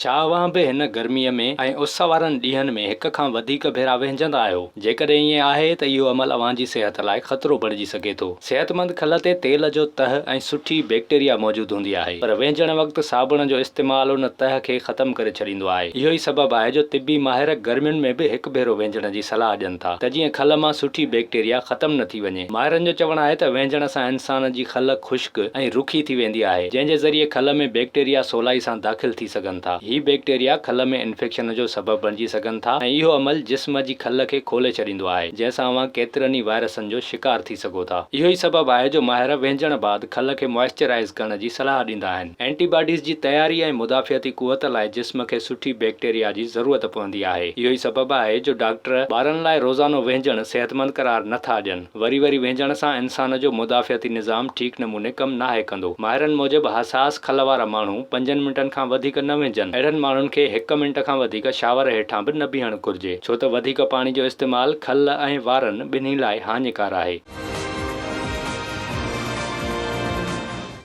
ڇا اوهان به هن گرميء ۾ ۽ اس وارن ڏينهن ۾ هڪ کان وڌيڪ ڀيرا وهنجندا آهيو؟ جيڪڏهن ائين آهي ته اهو عمل اوهان جي صحت لاء خطرو بڻجي سگهي ٿو. صحتمند کل تي تيل جو تهه ۽ سٺي بيڪٽيريا موجود هوندي آهي، پر وهنجڻ وقت صابڻ جو استعمال ان تهه کي ختم ڪري ڇڏيندو آهي. اهو ئي سبب آهي جو طبي ماهر گرمين ۾ به هڪ ڀيرو وهنجڻ جي صلاح ڏين ٿا ته جيئن کل مان سٺي بيڪٽيريا ختم نه ٿي وڃي. ماهرن جو چوڻ آهي ته وهنجڻ سان انسان جي کل خشڪ ۽ رکي ٿي ويندي آهي، جنهن جي ذريعي کل ۾ بيڪٽيريا سولائي سان داخل ٿي سگهن ٿا. هي بيڪٽيريا کل ۾ انفيڪشن جو سبب بڻجي سگهن ٿا ۽ اهو عمل جسم جي کل کي کولي ڇڏيندو آهي، جنهن سان اوهان ڪيترن ئي وائرسن جو شڪار ٿي سگهو ٿا. اهو ئي سبب آهي جو ماهر وهنجڻ بعد کل کي موئسچرائيز ڪرڻ جي صلاح ڏيندا آهن. اينٽي باڊيز جي تياري ۽ مدافعتي قوت لاء جسم کي سٺي بيڪٽيريا جي ضرورت پوندي آهي. اهو ئي سبب آهي جو ڊاڪٽر ٻارن لاء روزانو وهنجڻ صحتمند قرار نه ٿا ڏين. وري وري وهنجڻ سان انسان جو مدافعتي نظام ٺيڪ نموني ڪم ناهي ڪندو. ماهرن موجب حساس کل وارا ماڻهو پنجن منٽن کان وڌيڪ نه وهنجن. اهڙن ماڻهن کي هڪ منٽ کان وڌيڪ شاور هيٺان به نه بيهڻ گهرجي، ڇو ته وڌيڪ پاڻي جو استعمال کل ۽ وارن ٻنهي لاء هاڃيڪار آهي.